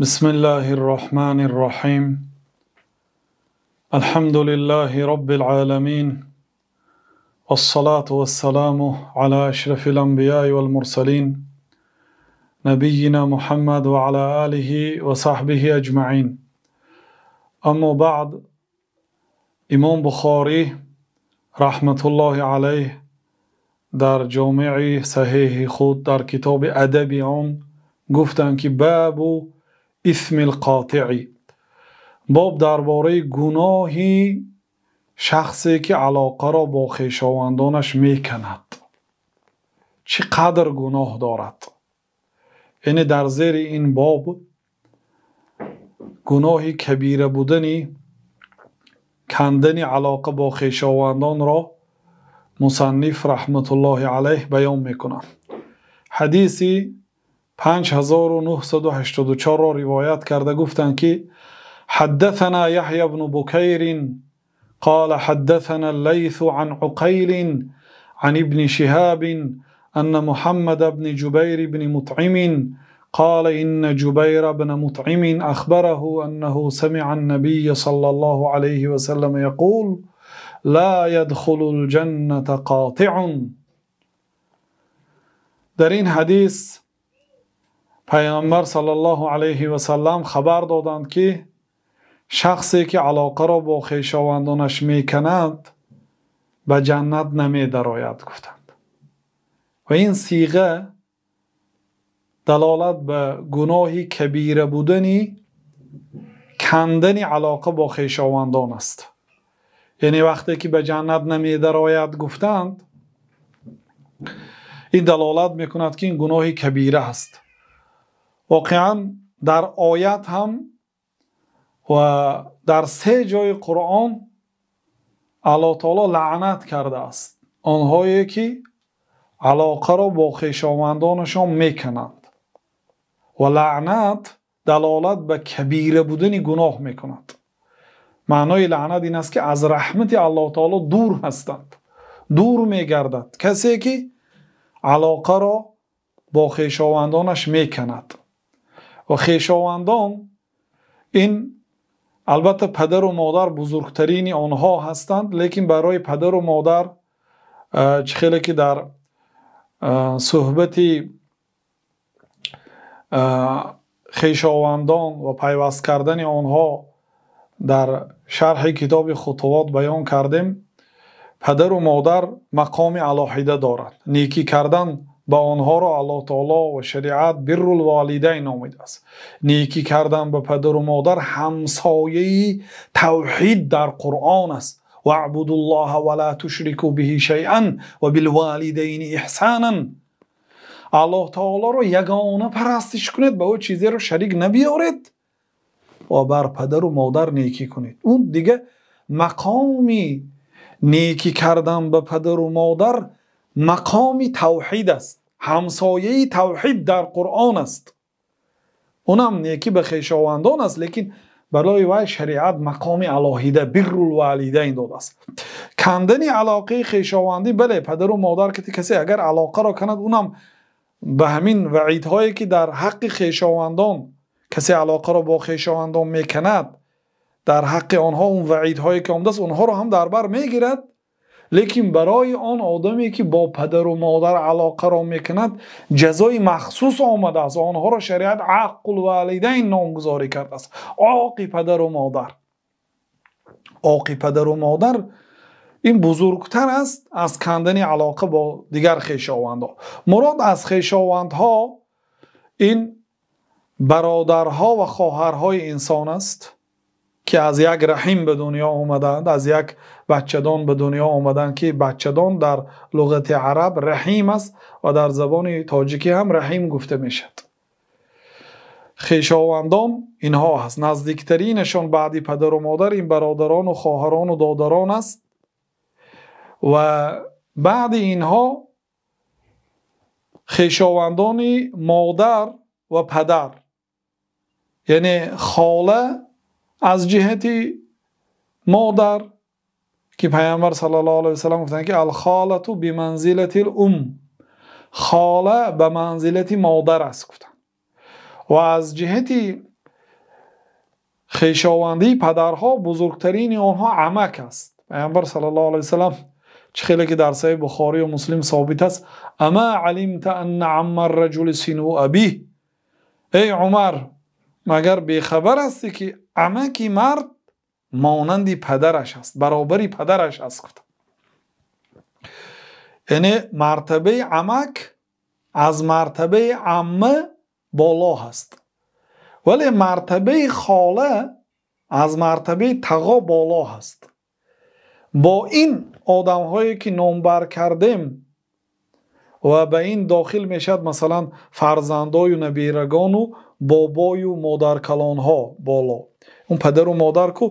Бисмиллаҳир Роҳманир Роҳим. Алҳамду лиллаҳи роббил оламин. Вассалату вассаламу ала ашрафил анбияи вал мурсалин. Набийина Муҳаммад ва ала олиҳи ва саҳбиҳи аҷмаин. Аммо баъд, Имом Бухорӣ раҳматуллоҳи алайҳ дар Ҷомеи Саҳеҳи худ дар китоби адаби он гуфтанд, ки бобу исмил қотеъ, боб дар бораи гуноҳи шахсе ки алоқаро бо хешовандонаш мекунад, чӣ қадр гуноҳ дорад. Яъне дар зери ин боб гуноҳи кабира будани кандани алоқа бо хешовандонро мусанниф раҳматуллоҳи алайҳ баён мекунад. Ҳадиси 5984-ро ривоят карда гуфтанд, ки ҳаддасана Яҳё ибну Букайр қола ҳаддасана Аллайс ан Уқайл ан ибни Шиҳоб анна Муҳаммад ибни Ҷубайр ибни Мутъим қола инна Ҷубайр ибна Мутъим ахбараҳу аннаҳу самиъа ан-набийя саллаллоҳу алайҳи ва саллам яқул ла ядхулул ҷанната қотиъун. Дар ин ҳадис Пайғамбар саллаллоҳу алайҳи ва саллам хабар доданд, ки шахсе ки алоқаро бо хешовандонаш мекунад ба ҷаннат намедарояд, гуфтанд. Ва ин сиға далолат ба гуноҳи кабира будани кандани алоқа бо хешовандон аст. Яъне вақте ки ба ҷаннат намедарояд гуфтанд, ин далолат мекунад, ки ин гуноҳи кабира аст. Воқеан дар оят ҳам ва дар се ҷои Қуръон Аллоҳ таоло лаънат кардааст онҳое ки алоқаро бо хешовандонашон мекунанд, ва лаънат далолат ба кабира будани гуноҳ мекунад. Маънои лаънат ин аст, ки аз раҳмати Аллоҳ таоло дур ҳастанд, дур мегардад касе ки алоқаро бо хешовандонаш мекунад. Ва хешовандон ин албатта падару модар бузургтарини онҳо ҳастанд, лекин барои падару модар чӣ хеле ки дар суҳбати хешовандон ва пайваст кардани онҳо дар шарҳи китоби Хутувот баён кардем, падару модар мақоми алоҳида дорад. Некӣ кардан ба онҳоро Аллоҳ таоло ва шариат биррул волидайн номидааст. Некӣ кардан ба падару модар ҳамсояи тавҳид дар Қуръон аст. Ваъбудуллоҳа ва ла тушрику биҳи шайъан ва билволидайни иҳсонан. Аллоҳ таолоро ягона парастиш кунед, ба ӯ чизеро шарик набиёред ва бар падару модар некӣ кунед. Он дига мақоми некӣ кардан ба падару модар мақоми тавҳид аст, ҳамсояи тавҳид дар Қуръон аст. Унам некӣ ба хешовандон аст, лекин барои вай шариат мақоми алоҳида биррул волидайн додааст. Кандани алоқаи хешовандӣ, бале, падару модар ки касе агар алоқаро канад, унам ба ҳамин ваъидҳое ки дар ҳаққи хешовандон касе алоқаро бо хешовандон мекунад, дар ҳаққи онҳо он ваъидҳое ки омадааст, онҳоро ҳам дар бар мегирад. Лекин барои он одаме ки бо падару модар алоқаро мекунад, ҷазои махсус омадааст. Онҳоро шариат аққул волидайн номгузорӣ кардааст. Оқи падару модар. Оқи падару модар ин бузургтар аст аз кандани алоқа бо дигар хешовандҳо. Мурод аз хешовандҳо ин бародарҳо ва хоҳарҳои инсон аст, ки аз як раҳим ба дунё омадаанд, аз як бачадон ба дунё омадаанд, ки бачадон дар луғати араб раҳим аст ва дар забони тоҷикӣ ҳам раҳим гуфта мешавад. Хешовандон инҳо ҳаст. Наздиктаринашон баъди падару модар ин бародарону хоҳарону додарон аст ва баъди инҳо хешовандони модар ва падар, яъне хола аз ҷиҳати модар, ки Пайғамбар саллаллоҳу алайҳи васаллам гуфтанд, ки ал-холату биманзилатил ум, хола ба манзилати модар аст гуфтанд. Ва аз ҷиҳати Хешовандии падарҳо бузургтарини онҳо амак аст. Паёмбар саллаллоҳу алайҳи васаллам чӣ хеле ки дар Саҳеҳи Бухорӣ ва Муслим собит аст: «Ама алимта анна амма ар-раҷули сину абиҳ». Эй Умар, магар бехабар ҳастӣ ки амаки мард монанди падараш аст, баробари падараш аст? Гуфт. Яъне мартабаи амак аз мартабаи амма боло ҳаст, вале мартабаи хола аз мартабаи тағо боло ҳаст. Бо ин одамҳое ки номбар кардем ва ба ин дохил мешавад масалан фарзандою набирагону бобою модаркалонҳо боло, он падару модар ку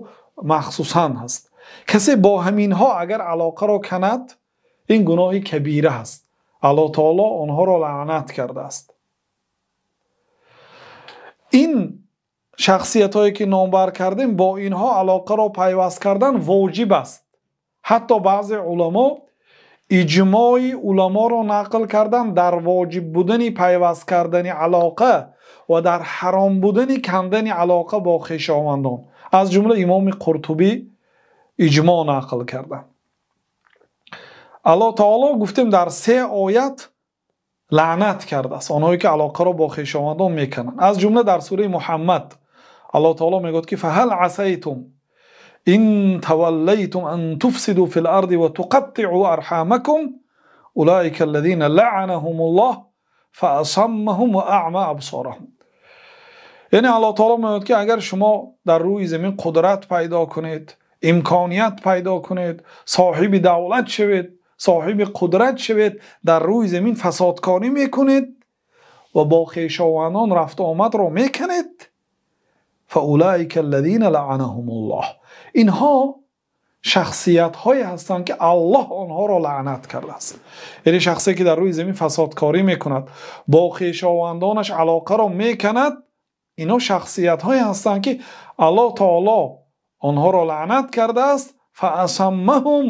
махсусан ҳаст. Касе бо ҳаминҳо агар алоқаро канад, ин гуноҳи кабира ҳаст. Аллоҳ таоло онҳоро лаънат кардааст. Ин шахсиятҳое ки номбар кардем, бо инҳо алоқаро пайваст кардан воҷиб аст. Ҳатто баъзе уламо иҷмои уламоро нақл кардан дар воҷиб будани пайваст кардани алоқа ва дар ҳаром будани кандани алоқа бо хешовандон. Аз ҷумла имоми Қуртубӣ иҷмо нақл карданд. Аллоҳ таоло гуфтем дар се оят лаънат кардааст онҳое ки алоқаро бо хешовандон мекунанд. Аз ҷумла дар сураи Муҳаммад Аллоҳ таоло мегӯяд ки фаҳал асайтум ин таваллайтум ан туфсиду фил арди ва туқаттиъу арҳамакум улаика аллазина лаъанаҳумуллоҳ фаасаммаҳум ва аъма абсораҳум. Яъне Аллоҳ таоло мегӯяд ки агар шумо дар рӯи замин қудрат пайдо кунед, имконият пайдо кунед, соҳиби давлат шавед, соҳиби қудрат шавед, дар рӯи замин фасодкорӣ мекунед ва бо хешовандон рафту омадро мекунед, фаулаика аллазина лаъанаҳумуллоҳ. Инҳо шахсиятҳое ҳастанд ки Аллоҳ онҳоро лаънат кардааст. Яъне шахсе ки дар рӯи замин фасодкорӣ мекунад, бо хешовандонаш алоқаро мекунад, инҳо шахсиятҳое ҳастанд ки Аллоҳ таоло онҳоро лаънат кардааст. фаасаммаҳум,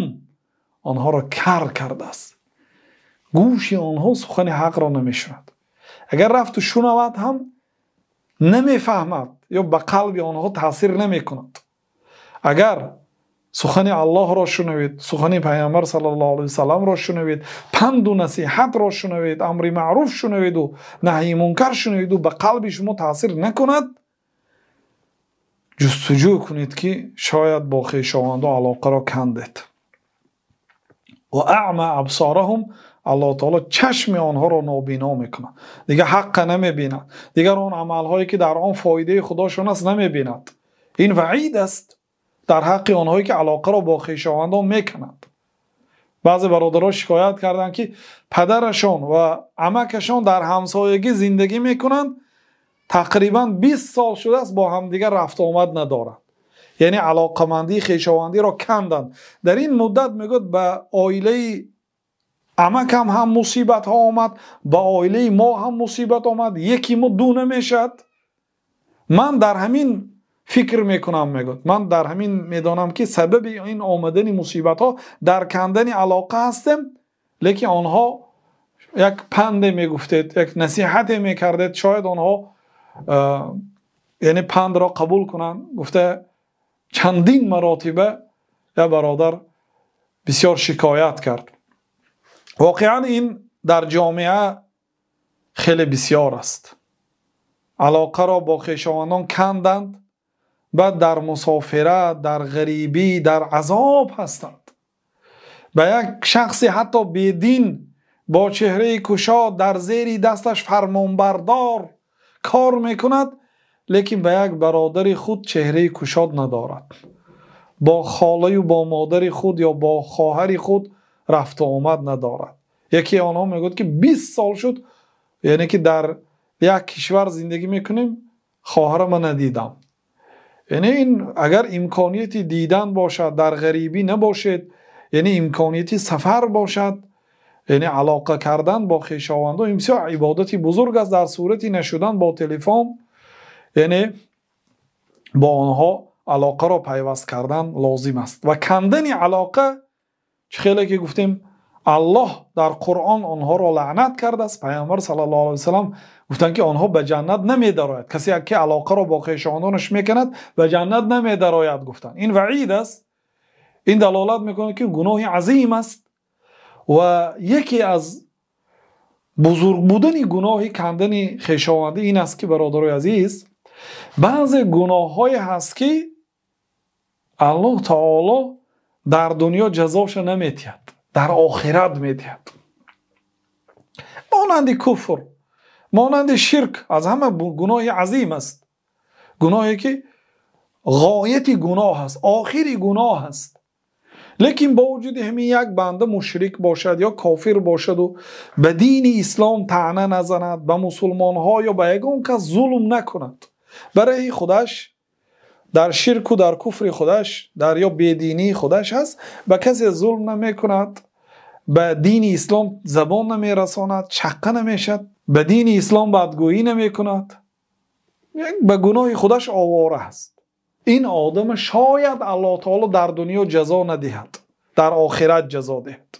онҳоро кар кардааст. Гӯши онҳо сухани ҳақро намешунад. Агар рафту шунавад ҳам намефаҳмад ё ба қалби онҳо таъсир намекунад. Агар сухани Аллоҳро шунавед, сухани Паёмбар саллаллоҳу алайҳи васалламро шунавед, панду насиҳатро шунавед, амри маъруф шунаведу наҳйи мункар шунаведу ба қалби шумо таъсир накунад, ҷустуҷӯ кунед ки шояд бо хешовандон алоқаро кандед. Ва аъма абсораҳум, Аллоҳ таоло чашми онҳоро нобино мекунад. Дигар ҳаққа намебинад, дигар он амалҳое ки дар он фоидаи худошон аст намебинад. Ин ваъид аст дар ҳаққи онҳое ки алоқаро бо хешовандон мекунанд. Баъзе бародарон шикоят карданд ки падарашон ва амакашон дар ҳамсоягӣ зиндагӣ мекунанд, тақрибан 20 сол шудааст бо ҳамдигар рафту омад надоранд. Яъне алоқамандии хешовандиро канданд. Дар ин муддат мегӯяд ба оилаи амакам ҳам мусибатҳо омад, ба оилаи мо ҳам мусибат омад, яки мо ду намешавад. Ман дар ҳамин фикр мекунам, мегӯяд, ман дар ҳамин медонам ки сабаби ин омадани мусибатҳо дар кандани алоқа ҳастем, лекин онҳо як панде мегуфтед, як насиҳате мекардед, шояд онҳо яъне пандро қабул кунанд. Гуфта чандин маротиба як бародар бисёр шикоят кард. Воқеан ин дар ҷомеа хеле бисёр аст. Алоқаро бо хешовандон канданд, баъд дар мусофират, дар ғарибӣ, дар азоб ҳастанд. Ба як шахси ҳатто бедин бо чеҳраи кушод дар зери дасташ фармонбардор кор мекунад, лекин ба як бародари худ чеҳраи кушод надорад. Бо холаю бо модари худ ё бо хоҳари худ рафту омад надорад. Яке онҳо мегӯяд ки 20 сол шуд, яъне ки дар як кишвар зиндагӣ мекунем, хоҳарама надидам. Яъне ин агар имконияти дидан бошад, дар ғарибӣ набошед, яъне имконияти сафар бошад, яъне алоқа кардан бо хешовандон ин бисёр ибодати бузург аст. Дар сурати нашудан бо телефон, яъне бо онҳо алоқаро пайваст кардан лозим аст. Ва кандани алоқа чӣ хеле ки гуфтем, Аллоҳ дар Қуръон онҳоро лаънат кардааст. Паёмбар саллаллоҳу алайҳи васаллам гуфтанд, ки онҳо ба ҷаннат намедарояд. Касе ки алоқаро бо хешовандонаш мекунад, ба ҷаннат намедарояд, гуфтанд. Ин ваъид аст. Ин далолат мекунад, ки гуноҳи азим аст ва яке аз бузург будани гуноҳи кандани хешовандӣ ин аст, ки бародарони азиз, баъзе гуноҳҳое ҳаст, ки Аллоҳ таоло дар дунё ҷазояшро намедиҳад, дар охират медиҳад. Монанди куфр, монанди ширк, аз ҳама гуноҳи азим аст. Гуноҳе ки ғояти гуноҳ аст, охири гуноҳ аст. Лекин бо вуҷуди ҳамин як банда мушрик бошад ё кофир бошад ва ба дини ислом таъна назанад, ба мусулмонҳо ё ба ягон кас зулм накунад, барои худаш дар ширку дар куфри худаш, дар ё бединии худаш ҳаст, ба касе зулм намекунад, ба дини ислом забон намерасонад, чаққа намешавад, ба дини ислом бадгӯйӣ намекунад, ба гуноҳи худаш овора аст. Ин одам шояд Аллоҳ таоло дар дунё ҷазо надиҳад, дар охират ҷазо диҳад.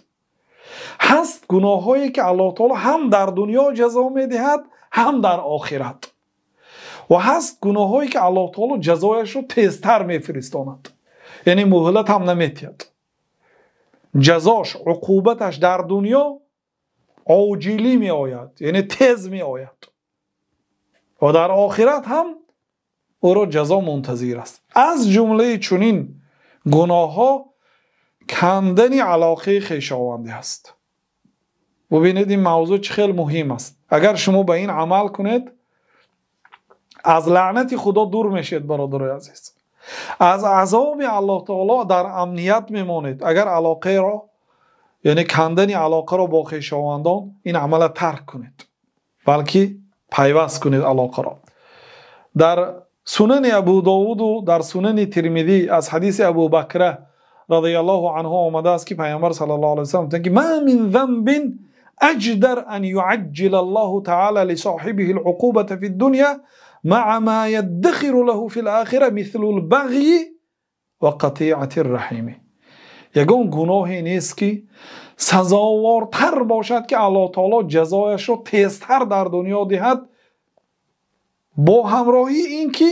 Ҳаст гуноҳҳое ки Аллоҳ таоло ҳам дар дунё ҷазо медиҳад, ҳам дар охират. Ва ҳаст гуноҳҳое ки Аллоҳ таоло ҷазояшро тезтар мефиристонад, яъне муҳлат ҳам намедиҳад. Ҷазош, уқубаташ дар дунё оҷилӣ меояд, яъне тез меояд, ва дар охират ҳам ӯро ҷазо мунтазир аст. Аз ҷумлаи чунин гуноҳҳо кандани алоқаи хешовандӣ аст. Бубинед, ин мавзӯъ чӣ хеле муҳим аст. Агар шумо ба ин амал кунед, аз лаънати Худо дур мешавед, бародарони азиз. Аз азоби Аллоҳ таоло дар амният мемонед. Агар алоқаро, яъне кандани алоқаро бо хешовандон, ин амалро тарк кунед, балки пайваст кунед алоқаро. Дар сунани Абу Довуд ва дар сунани Тирмизӣ аз ҳадиси Абу Бакра радияллоҳу анҳу омадааст, ки Паёмбар саллаллоҳу алайҳи васаллам гуфтанд, ки ма мин занбин аҷдар ан юаҷҷила Аллоҳу таъоло лисоҳибиҳи ал-уқубата фид-дунё маъа ма яддахиру лаҳу фил-охира мислул бағйи ва қатиъати р-раҳим. Ягон гуноҳе нест, ки сазовортар бошад, ки Аллоҳ таоло ҷазояшро тезтар дар дунё диҳад, бо ҳамроҳии ин ки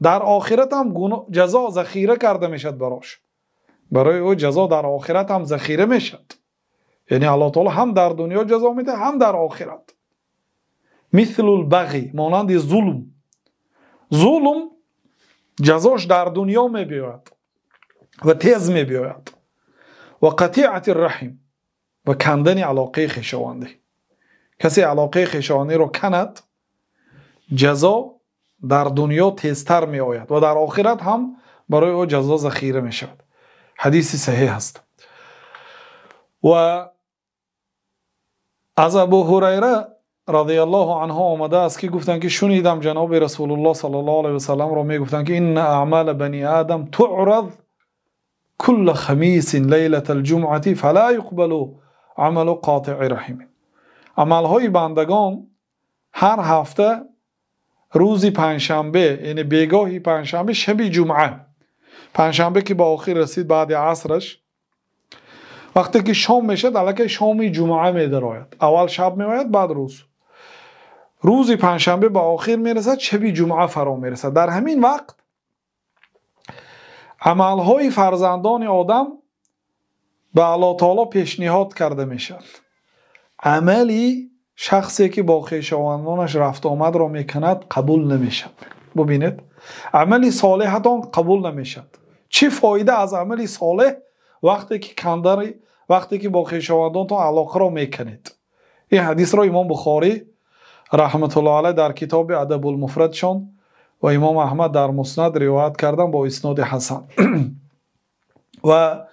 дар охират ҳам ҷазо захира карда мешавад барош. Барои ӯ ҷазо дар охират ҳам захира мешавад. Яъне Аллоҳ таоло ҳам дар дунё ҷазо медиҳад, ҳам дар охират. Мислул бағй, монанди зулм. Зулм ҷазош дар дунё мебиёяд ва тез мебиёяд. Ва қатиъати р-раҳим, ва кандани алоқаи хешовандӣ. Касе алоқаи хешовандиро канад, ҷазо дар дунё тезтар меояд ва дар охират ҳам барои ӯ ҷазо захира мешавад. Ҳадиси саҳеҳ аст. Ва аз Абу Ҳурайра радияллоҳу анҳу омадааст, ки гуфтанд, ки шунидам ҷаноби Расулуллоҳ саллаллоҳу алайҳи васалламро мегуфтанд, ки инна аъмала бани одам туърад кулла хамисин лайлатал ҷумъати фала юқбалу амалу қотиъи раҳим. Амалҳои бандагон ҳар ҳафта рӯзи панҷшанбе, яъне бегоҳи панҷшанбе, шаби ҷумъа, панҷшанбе ки ба охир расид баъди асраш, вақте ки шом мешавад, аллакай шоми ҷумъа медарояд. Аввал шаб меояд, баъд рӯз. Рӯзи панҷшанбе ба охир мерасад, шаби ҷумъа фаро мерасад. Дар ҳамин вақт амалҳои фарзандони одам ба Аллоҳ таоло пешниҳод карда мешавад. Амали шахсе ки бо хешовандонаш рафтуомадро мекунад, қабул намешавад. Бубинед, амали солеҳатон қабул намешавад. Чӣ фоида аз амали солеҳ вақте ки кандари, вақте ки бо хешовандонтон алоқаро мекунед? Ин ҳадисро Имом Бухорӣ раҳматуллоҳ алайҳ дар китоби Адабул Муфрадшон ва Имом Аҳмад дар Муснад ривоят кардан бо исноди ҳасан. Ва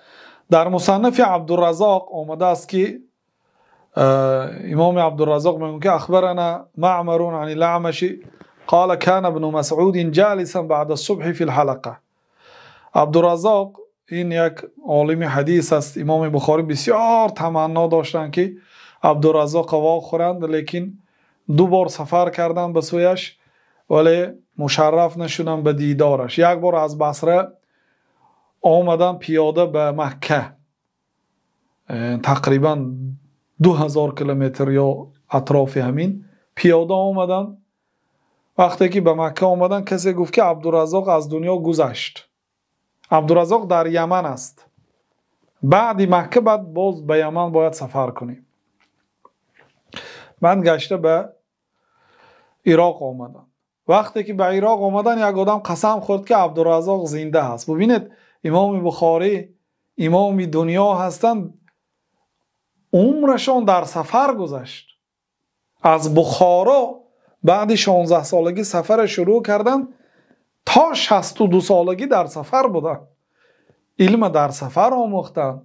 дар Мусаннафи Абдурразоқ омадааст, ки Имом Абдурразоқ мегӯяд, ки ахбарана Маъмар ан ал-Аъмаш қала кана ибну Масъуд ҷалисан баъда ас-субҳ фи ал-ҳалақа. Абдурразоқ ин як олими ҳадис аст. Имоми Бухорӣ бисёр таманно доштанд, ки Абдурразоқро вохӯранд, лекин ду бор сафар карданд ба сӯяш, вале мушарраф нашуданд ба дидораш. Як бор аз Басра омаданд пиёда ба Макка, Тақрибан 2000 километр ё атрофи ҳамин пиёда омаданд. Вақте ки ба Макка омаданд, касе гуфт ки Абдураззоқ аз дунё гузашт. Абдураззоқ дар Яман аст. Баъди Макка баъд боз ба Яман бояд сафар кунем. Баъд гашта ба Ироқ омаданд. Вақте ки ба Ироқ омаданд, як одам қасам хӯрд ки Абдураззоқ зинда аст. Бубинед, Имоми Бухорӣ имоми дунё ҳастанд, умрашон дар сафар гузашт. Аз Бухоро баъди 16 солагӣ сафара шурӯъ карданд, то 62 солагӣ дар сафар буданд. Илм дар сафар омӯхтанд.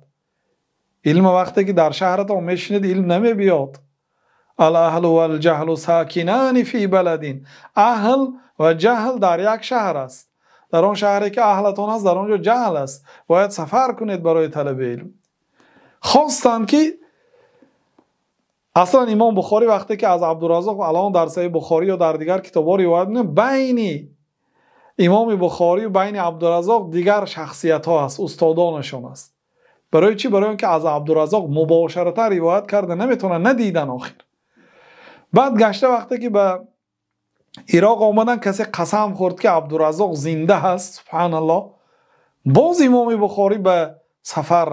Илм вақте ки дар шаҳратон мешинед, илм намебиёд. Ал-аҳлу вал-ҷаҳлу сакинани фи баладин. Аҳл ва ҷаҳл дар як шаҳр аст. Дар он шаҳре ки аҳлатон аст, дар он ҷо ҷаҳл аст. Бояд сафар кунед барои талаби илм. Хостанд ки аслан Имом Бухорӣ вақте ки аз Абдураззоқ алон дар Саҳеҳи Бухорӣ ё дар дигар китобҳо ривоят мекунад, байни Имоми Бухорӣ ва байни Абдураззоқ дигар шахсиятҳо аст, устодонашон аст. Барои чӣ? Барои инки аз Абдураззоқ мубошаратан ривоят карда наметавонанд, надидан охир. Баъд гашта вақте ки ба Ироқ омаданд, касе қасам хӯрд ки Абдураззоқ зинда ҳаст, субҳоналлоҳ. Боз Имоми Бухорӣ ба сафар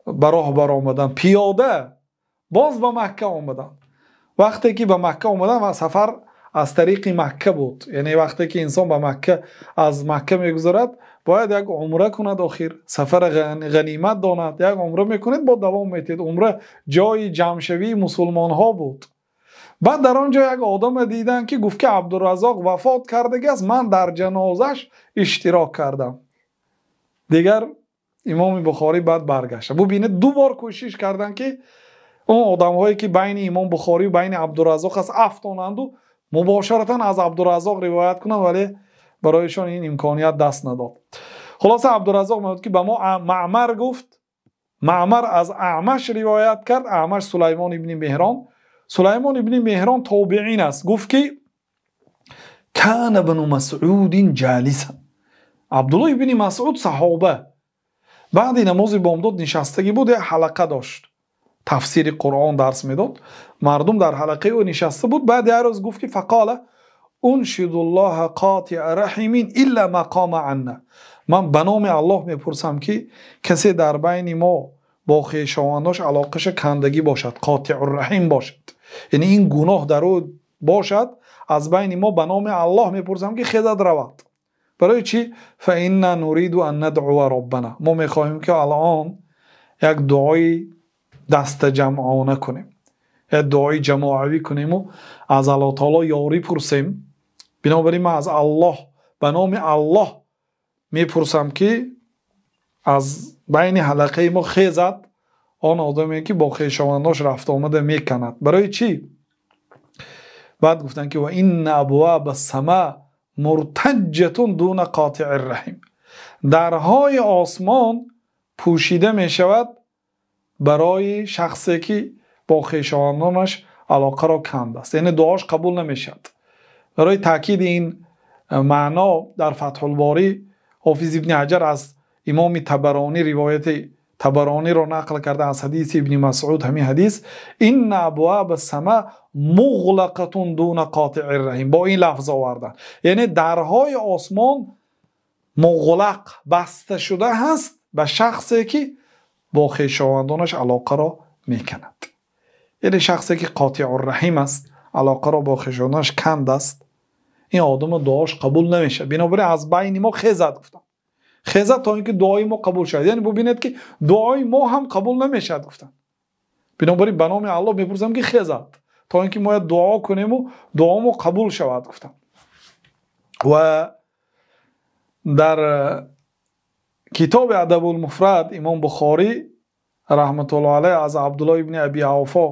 ба роҳ баромаданд, пиёда боз ба Макка омаданд. Вақте ки ба Макка омаданд, ва сафар аз тариқи Макка буд. Яъне вақте ки инсон ба Макка аз Макка мегузарад, бояд як умра кунад охир. Сафар ғанимат донад. Як умра мекунед, бо давом метед. Умра ҷои ҷамъшавии мусулмонҳо буд. Баъд дар он ҷо як одаме диданд ки гуфт ки Абдураззоқ вафот кардагист, ман дар ҷанозаш иштирок кардам. Дигар Имоми Бухорӣ баъд баргашт. Бубинед, ду бор кӯшиш карданд ки он одамҳое ки байни Имом Бухорӣ ва байни Абдураззоқ аст афтонанд ва мубошаратан аз Абдураззоқ ривоят кунанд, вале барояшон ин имконият даст надод. Хулоса Абдураззоқ мегӯяд ки ба мо Маъмар гуфт, Маъмар аз Аъмаш ривоят кард, Аъмаш Сулаймон ибни Меҳрон. Сулаймон ибни Меҳрон тобеин аст. Гуфт ки кана ибну Масъуд ҷолисан. Абдуллоҳ ибни Масъуд саҳоба баъди намози бомдод нишастагӣ буд, як ҳалақа дошт, тафсири Қуръон дарс медод. Мардум дар ҳалақаи ӯ нишаста буд. Баъд як рӯз гуфт ки фақола уншидуллоҳа қотиа раҳимин илла ма қома анна. Ман ба номи Аллоҳ мепурсам ки касе дар байни мо бо хешовандош алоқаша кандагӣ бошад, қотиурраҳим бошад, яъне ин гуноҳ дар ӯ бошад, аз байни мо ба номи Аллоҳ мепурсам ки хезад равад. Барои чӣ? Фаинна нуриду ан надъуа роббана. Мо мехоҳем ки алон як дуои дастаҷамъона кунем, як дуои ҷамоавӣ кунем ва аз Аллоҳ таоло ёрӣ пурсем. Бинобар ин ман аз Аллоҳ ба номи Аллоҳ мепурсам ки аз байни ҳалақаи мо хезад он одаме ки бо хешовандош рафта омада меканад. Барои чӣ? Баъд гуфтанд ки ва инна абваба ссама муртаҷҷатун дуна қотиъи раҳим. Дарҳои осмон пӯшида мешавад барои шахсе ки бо хешовандонаш алоқаро канд аст, яъне дуош қабул намешавад. Барои таъкиди ин маъно дар Фатҳулборӣ Ҳофиз ибни Ҳаҷар аз Имоми Табаронӣ ривояти Табарониро нақл карда аз ҳадиси ибни Масъуд ҳамин ҳадис: инна абваба ссама муғлақатун дуна қотиъи раҳим. Бо ин лафз оварданд, яъне дарҳои осмон муғлақ баста шуда ҳаст ба шахсе ки бо хешовандонаш алоқаро мекунад. Яъне шахсе ки қотиъурраҳим аст, алоқаро бо хешовандонаш канд аст, ин одам дуош қабул намешавад. Бинобар ин аз байни мо хезад гуфтам, хезад то инки дуои мо қабул шавад. Яъне бубинед ки дуои мо ҳам қабул намешавад гуфтам. Бинобар ин ба номи Аллоҳ мепурсам ки хезад то инки мо дуо кунем ва дуо мо қабул шавад гуфтам. Ва дар китоби Адабул Муфрад Имом Бухорӣ раҳматуллоҳи алайҳ аз Абдуллоҳ ибни Аби Авфо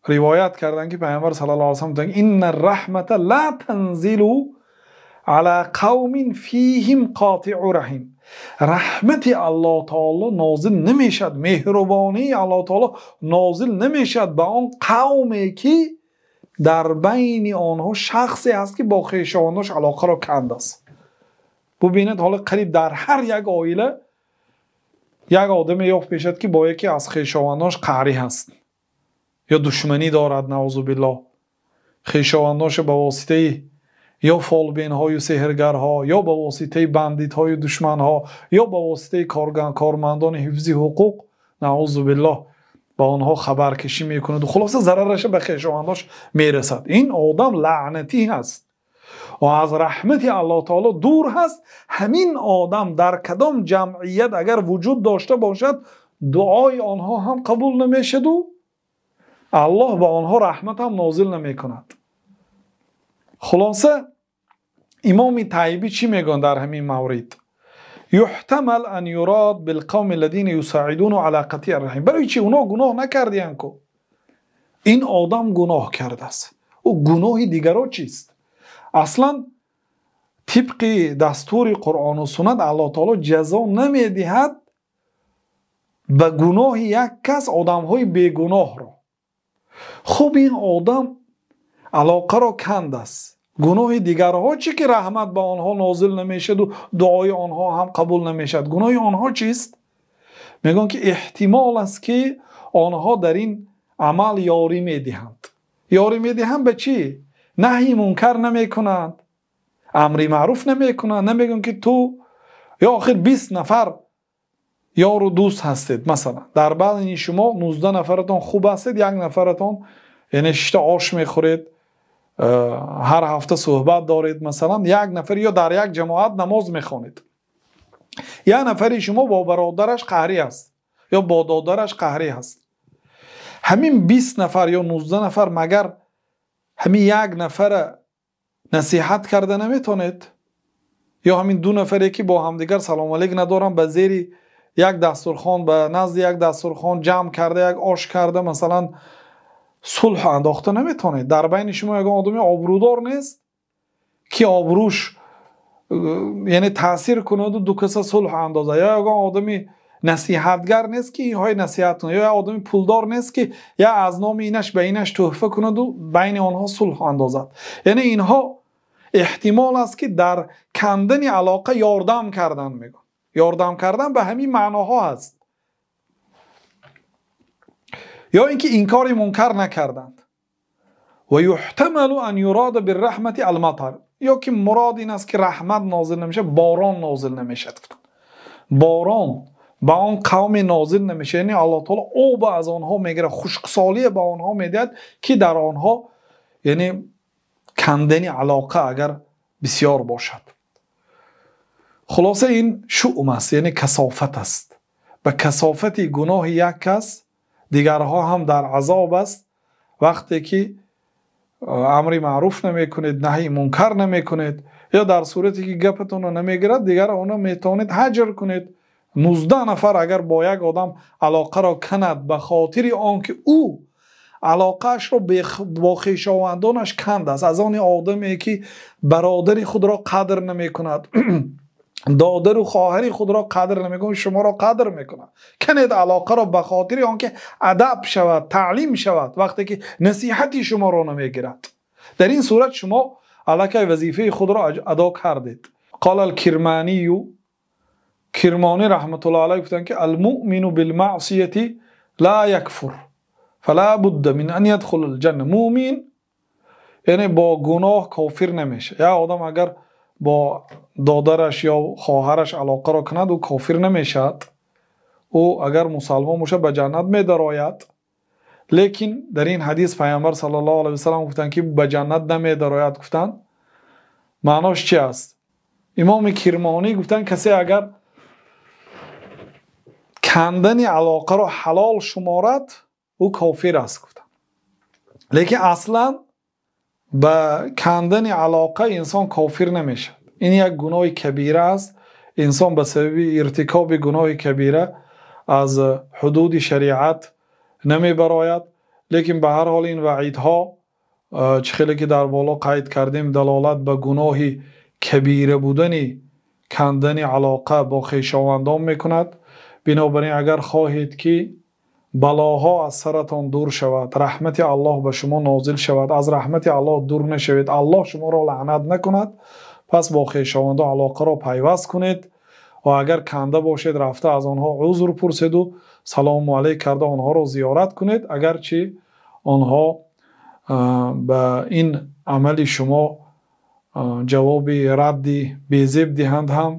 ривоят карданд ки Паёмбар саллаллоҳу алайҳи ва саллам гуфтанд: инна раҳмата ла танзилу ала қавмин фиҳим қотиъу раҳим. Раҳмати Аллоҳ таоло нозил намешавад, меҳрубонии Аллоҳ таоло нозил намешавад ба он қавме ки дар байни онҳо шахсе ҳаст ки бо хешовандош алоқаро канд аст. Бубинед, ҳоло қариб дар ҳар як оила Як одаме ёфт мешавад, ки бо яке аз хешовандонаш қаҳрӣ ҳаст ё душманӣ дорад, наъузу биллоҳ. Хешовандонашро ба воситаи ё фолбинҳою сеҳргарҳо, ё ба воситаи бандитҳою душманҳо, ё ба воситаи кормандони ҳифзи ҳуқуқ, наъузу биллоҳ, ба онҳо хабаркашӣ мекунад ва хулоса зарараш ба хешовандонаш мерасад. Ин одам лаънатӣ ҳаст ва аз раҳмати Аллоҳи таъоло дур ҳаст. Ҳамин одам дар кадом ҷамъият агар вуҷуд дошта бошад, дуои онҳо ҳам қабул намешавад ва Аллоҳ ба онҳо раҳмат ҳам нозил намекунад. Хулоса имоми Тайибӣ чӣ мегӯянд дар ҳамин маврид? يحتمل أن يراد بالقوم الذين يساعدون على قطيع الرحم. برای چی اونا گناه نکردین کو؟ این آدم گناه کرده است. او گناه دیگران چیست؟ اصلا طبق دستور قرآن و سنت الله تعالی جزا نمیدهد به گناه یک کس آدمهای بیگناه را. خب این آدم علاقه را کند است. گناه دیگرها چی که رحمت به آنها نازل نمیشد و دعای آنها هم قبول نمیشد؟ گناه آنها چیست؟ میگن که احتمال است که آنها در این عمل یاری میدهند. یاری میدهند به چی؟ نهی منکر نمیکنند، امری معروف نمیکنند، نمیگن که تو یا آخر 20 نفر یار و دوست هستید، مثلا در بین شما 19 نفرتان خوب هستید، یک نفرتان یعنی شش آش میخورید، هر هفته صحبت دارید، مثلا یک نفر یا در یک جماعت نماز میخوانید، یک نفری شما با برادرش قهری است یا با دادرش قهری هست. همین 20 نفر یا 19 نفر مگر همین یک نفر نصیحت کرده نمیتونید؟ یا همین دو نفری که با همدیگر سلام علیک ندارن به زیر یک دستورخوان، به نزد یک دستورخوان جمع کرده، یک آش کرده، مثلا صلح انداخته نمیتونید؟ در بین شما یک آدمی آبرودار نیست که آبروش یعنی تاثیر کند و دو کس صلح اندازه، یا یک آدمی نصیحتگر نیست که اینهای نصیحت کند، یا آدمی پولدار نیست که یا از نام اینش به اینش تحفه کند و بین آنها صلح اندازد. یعنی اینها احتمال است که در کندن علاقه یاردم کردن. میگن یاردم کردن به همین معناها هست، یا اینکه انکار منکر نکردند. و یحتمل ان یراد بالرحمة المطر، یا که مراد این است که رحمت نازل نمیشه، باران نازل نمیشه. باران به آن قوم نازل نمیشه، یعنی الله تعالی آب از آنها میگیره، خشکسالی به آنها میدهد که در آنها یعنی کندن علاقه اگر بسیار باشد. خلاصه این شؤم است، یعنی کثافت است. به کثافت گناه یک کس دیگرها هم در عذاب است. وقتی که امر معروف نمیکنید، نهی منکر نمیکنید، یا در صورتی که گپتون رو نمیگیرد دیگر اونو میتونید هجر کنید. 19 نفر اگر با یک آدم علاقه را کند به خاطر آنکه او علاقه‌اش را با خویشاوندانش کند است، از آن آدمی که برادر خود را قدر نمیکند، دادر و خواهر خود را قدر نمیکند، شما را قدر میکند. کنید علاقه را به خاطر آنکه ادب شود، تعلیم شود، وقتی که نصیحتی شما را نمیگیرد، در این صورت شما علاقه وظیفه خود را ادا کردید. قال الکرمانی، کرمانی رحمت الله علیه گفتند که المؤمن بالمعصیه لا یکفر فلا بد من ان يدخل الجنه. مؤمن یعنی با گناه کافر نمیشه. یا آدم اگر با دادرش یا خواهرش علاقه را کند او کافر نمیشد، او اگر مسلمان باشه به جنت میدراید. لیکن در این حدیث پیامبر صلی الله علیه و سلم گفتند که به جنت نمیدراید. گفتند معناش چی است؟ امام کرمانی گفتند کسی اگر کندن علاقه را حلال شمارد او کافر است. گفتند لیکن اصلا به کندن علاقه انسان کافر نمیشه. این یک گناه کبیره است. انسان به سبب ارتکاب گناه کبیره از حدود شریعت نمیبراید. لیکن به هر حال این وعیدها چه خیلی که در بالا قید کردیم دلالت به گناه کبیره بودن کندن علاقه با خویشاوندان میکند. بنابراین اگر خواهید که بلاها از سرتان دور شود، رحمت الله به شما نازل شود، از رحمت الله دور نشوید، الله شما را لعنت نکند، پس با خویشاوندان علاقه را پیوست کنید Ва агар канда бошед, рафта аз онҳо узр пурсед ва салому алайк карда онҳоро зиёрат кунед, агарчи онҳо ба ин амали шумо ҷавоби радди безеб диҳанд ҳам,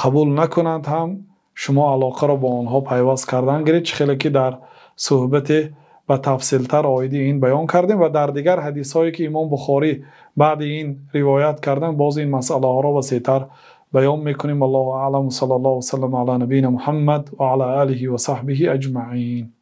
қабул накунанд ҳам, шумо алоқаро бо онҳо пайваст кардан гиред. Чӣ хеле ки дар суҳбат ба тафсилтар оид ин баён кардем ва дар дигар ҳадисҳое ки имом Бухорӣ баъд ин ривоят карданд, боз ин масъалаҳоро васеътар баён мекунем. Аллоҳу аълам, саллаллоҳу васаллама ало набийина Муҳаммад ва ало олиҳи ва саҳбиҳи аҷмаин.